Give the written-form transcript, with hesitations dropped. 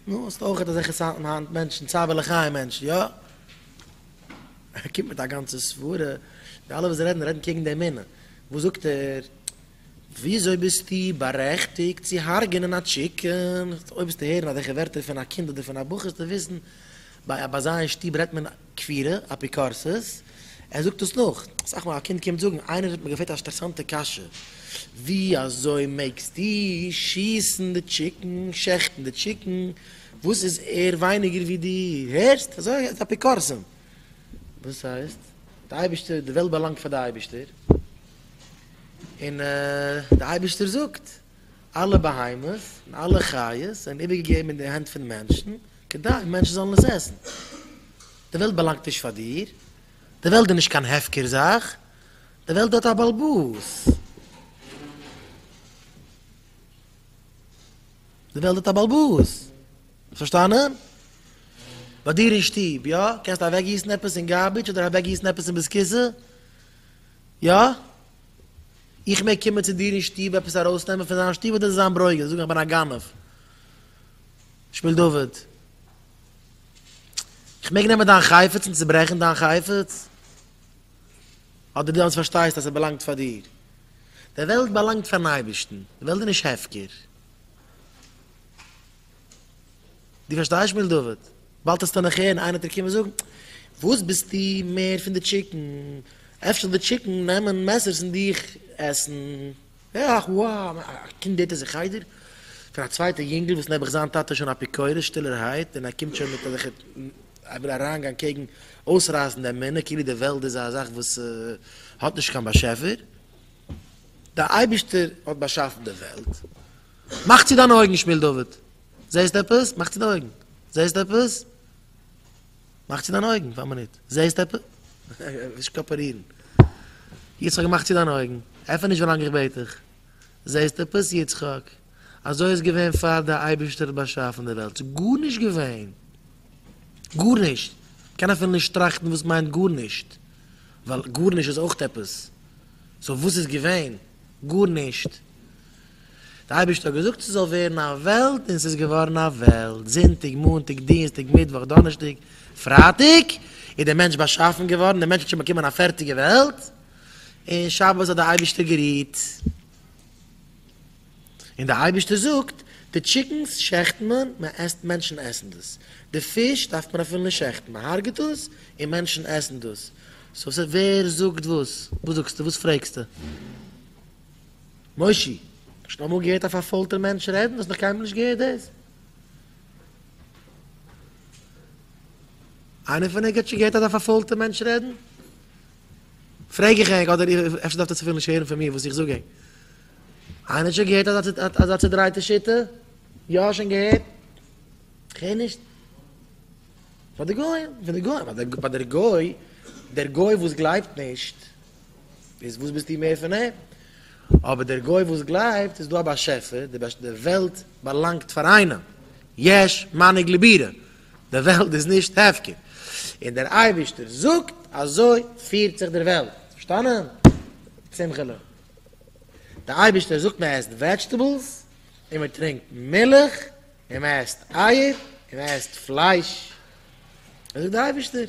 נו, האסט אויך אזעלכע סארטן היינט מענטשן, צער בעלי חיים מענטשן, יא? ער קומט מיט א גאנצע סברה, די אלע וואס רעדן, רעדן קעגן די אמונה. וואס זאגט ער? וויאזוי ביסטו בארעכטיגט צו הרג'נען א chicken? אויב וועסטו הערן אזעלכע ווערטער פון א קינד אדער פון א בחור זאלסטו וויסן, ביי ביי זיי אין שטוב רעדט מען כפירה, אפיקורסות, ער זאגט עס נאך. אסאך מאל א קינד קומט זאגן, איינער האט מיר געפרעגט א אינטערעסאנטע קשיא, ווי אזוי מעגסטו שיסן די chicken, שעכטן די chicken, וואס איז ער ווייניגער ווי דיר? הערסט? אזוי איז אפיקורסים. וואס הייסט? די אייבערשטער, די וועלט באלאנגט פאר די אייבערשטער, און די אייבערשטער זאגט, אלע בהמות און אלע חיות זענען איבערגעגעבן אין די הענט פון מענטשן, כדי מענטשן זאלן עס עסן. די וועלט באלאנגט נישט פאר דיר, די וועלט איז נישט קיין הפקר זאך, די וועלט האט א באלבאס. די וועלט האט א באלבאס. פארשטאנען? ביי דיר אין שטוב, יא? קענסטו אוועקגיסן עפעס אין garbage אדער אוועקגיסן עפעס אין בית הכסא? יא? איך מעג קומען צו דיר אין שטוב עפעס ארויסנעמען פון זיין שטוב אדער זיין ברוגז זאגן איך בין א גנב? שמואל דוד, איך מעג נעמען דיין חפץ און צוברעכן דיין חפץ? אדער דו דעמאלטס פארשטייסט אז ס'באלאנגט פאר דיר? די וועלט באלאנגט פארן אייבערשטן, די וועלט איז נישט הפקר. דו פארשטייסט שמואל דוד? באלד וועסטו נאך הערן איינער וועט דיר קומען זאגן, וואס ביסטו מער פון די chicken? אפשר זאל די chicken נעמען מעסערס און דיך עסן? אך וואו! א קינד הערט עס אין חדר פון א צווייטע יונגל וואס נעבעך זיין טאטע איז שוין אפיקורס שטילערהייט און ער קומט שוין מיט אזעלכע ער וויל אריינגיין קעגן אויסרייסן די אמונה כאילו די וועלט איז א זאך וואס האט נישט קיין באשעפער. די אייבערשטער האט באשאפן די וועלט. מאך צו דיינע אויגן שמואל דוד. זעסט עפעס? מאך צו די אויגן. זעסט עפעס? מאך צו דיינע אויגן פאר א מינוט. זעסט עפעס? נישט קאאפערירן. יצחק מאך צו דיינע אויגן. עפען נישט ווילאנג איך בעט דיך. זעסט עפעס יצחק? אזוי איז געווען פאר די אייבערשטער האט באשאפן די וועלט. ס'איז גארנישט געווען. גארנישט. מ'קען אפילו נישט טראכטן וואס מיינט גארנישט. ווייל גארנישט איז אויך עפעס. so וואס איז געווען? גארנישט. די אייבערשטער האט געזאגט ס'זאל ווערן א וועלט און ס'איז געווארן א וועלט, זונטאג, מאנטאג, דינסטאג, מיטוואך, דאנערשטאג, פרייטאג איז דער מענטש באשאפן געווארן, דער מענטש האט שוין באקומען א פערטיגע וועלט, און שבת האט דער אייבערשטער גערוהט. און דער אייבערשטער זאגט, די chickens שעכט מען, מען עסט, מענטשן עסן דאס, די פיש דארף מען אפילו נישט שעכטן, מען הרג'ט דאס און מענטשן עסן דאס, so ווער זאגט וואס? וואס זאגסטו? וואס פרעגסטו? מושי, האסט שוין אמאל געהערט א פארפוילטער מענטש רעדן? האסט נאך קיינמאל נישט געהערט דאס? איינער פון ענק האט שוין געהערט אזא פארפוילטער מענטש רעדן? פרעג איך ענק, אדער אפשר דארפט עטס אפילו נישט הערן פון מיר וואס איך זאג ענק. איינער האט שוין געהערט אזא צודרייטע שיטה? יא, שוין געהערט? כ'הער נישט. פאר די גוים, פון די גוים, ביי דער גוי, דער גוי וואס גלייבט נישט, איז וואס ביסטו מער פון אים? אבער דער גוי וואס גלייבט איז דא א באשעפער, די וועלט באלאנגט פאר איינעם, יש מנהיג לבירה, די וועלט איז נישט הפקר, און דער אייבערשטער זאגט אזוי פירט זיך דער וועלט, פארשטאנען? שמחה'לע, דער אייבערשטער זאגט מען עסט vegetables, און מען טרינקט מילך, און מען עסט אייער, און מען עסט פלייש, אזוי זאגט דער אייבערשטער.